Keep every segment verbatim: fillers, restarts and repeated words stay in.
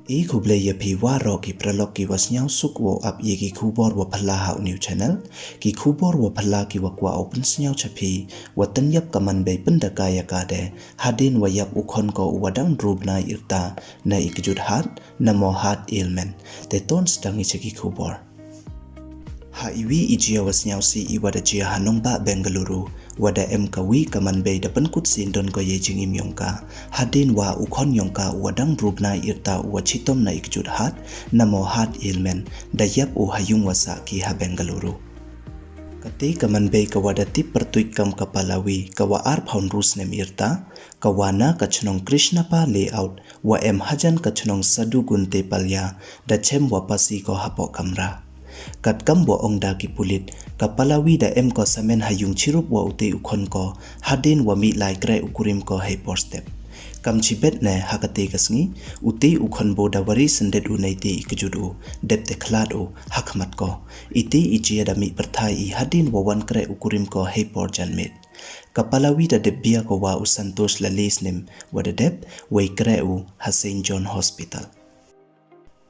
I khublei ya phi waroh ki paralok ki wa sniawsuk wow ap ya ki khubor wa phylla ha u new channel. Ki khubor wa phylla ki wa kwah u pynsniaw cha phi, wa tynyap ka manbei pyndaka ya ka de, hadien wa yap u khon ko u wa dang ynru bnai yrta na i kjut hat, namo heart ailment. Te ton sdang i cha ki khubor. Ha i wi i jia wa sniawsih i wa da jia ha nongbah Bengaluru, wa da em ka wi ka manbei da pynkut syndon ko yei jingim yong ka, hadien wa u khon yong ka u wa dang ynru bnai yrta u wa chitom na i kjut hat, namo heart ailment, da yap u ha yung wa sah ki ha Bengaluru. Kate ka manbei ka wa da tip pyrtuit kam ka Pallavi, ka wa arphaw ynru snem yrta, ka wa na ka chnong Krishnappa Layout, wa em hajan ka chnong Sadhu Gunte Palya, da chem wa pasi ko hapoh kamra. Katkam wa ong da ki pulit, ka Pallavi da em ko samen ha yung chirup wa ute u khon ko, hadien wa mih lai kreh u kurim ko hei por step. Kam chibet ne ha kate ka sngi, ute u khon bo da wari syndet u neite i kjut u, dep te khlad u, ha khmat ko. Ite i jia da mih pyrthai i hadien wa wan kreh u kurim ko hei por janmiet. Ka Pallavi da dep bia ko wa u Santosh la le snem, wa da dep, wei kreh u ha Saint John Hospital.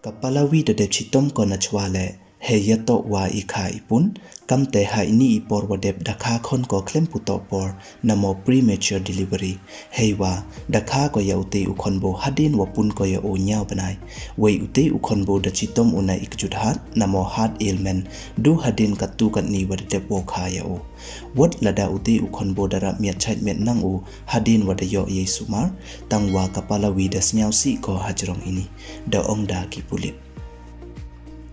Ka Pallavi da dep chitom ko na chwa le, hei yatoh wa i kha i pun, kamte ha ini i por wa dep da kha khon ko khlem pu toh por, namo premature delivery. Hei wa, da kha ko ya ute u khon bo hadien wa pun ko ya u nyaw bnai. Wei ute u khon bo da chitom u na i kjut hat, namo heart ailment, du hadien katto katni wa da dep wow kha ya u. Wat lada ute u khon bo da rap miat chait miat nang u, hadien wa da yoh yei sumar, tang wa ka Pallavi da sniawsih ko hajrong ini, da ong da ki pulit.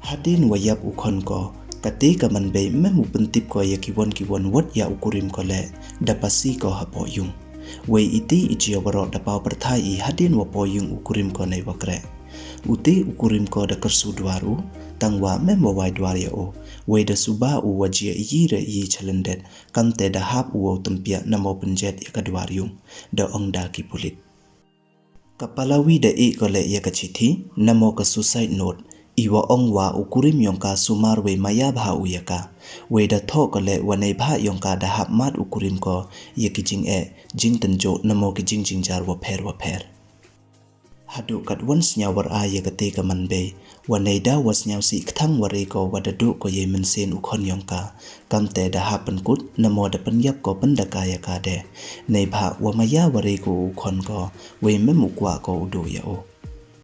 Hadien wa yap u khon ko, kate ka manbei mem u pyntip ko ya ki won ki won wat ya u kurim ko le, da pasi ko hapoh yung. Wei ite i jia waroh da paw pyrthai i hadien wa poi yung u kurim ko nei wa kreh. Ute u kurim ko da kyrsu dwar u, tang wa mem wa wai dwar ya u. Wei da suba u wa jia i yi re i yi chalendet, kamte da hap u wow tympiah namo pynjet ya ka dwar yung, da ong da ki pulit. Ka Pallavi da ih ko le ya ka chithi, namo ka suicide note, i wa ong wa u kurim yong ka sumar wei maya bha u ya ka. Wei da thoh ko le wa neibhah yong ka da hap mad u kurim ko ya ki jingeh, jingtynjuh, namo ki jingjingjar wa pher wa pher. Haduh katwon sniaw war a ya kate ka manbei, wa neida wa sniawsih kthang ware ko wa da duh ko yei mynsiem u khon yong ka, kamte da hap pynkut, namo da pynyap ko pyndaka ya ka de. Neibhah wa maya ware ko u khon ko, wei mem u kwah ko u duh ya u.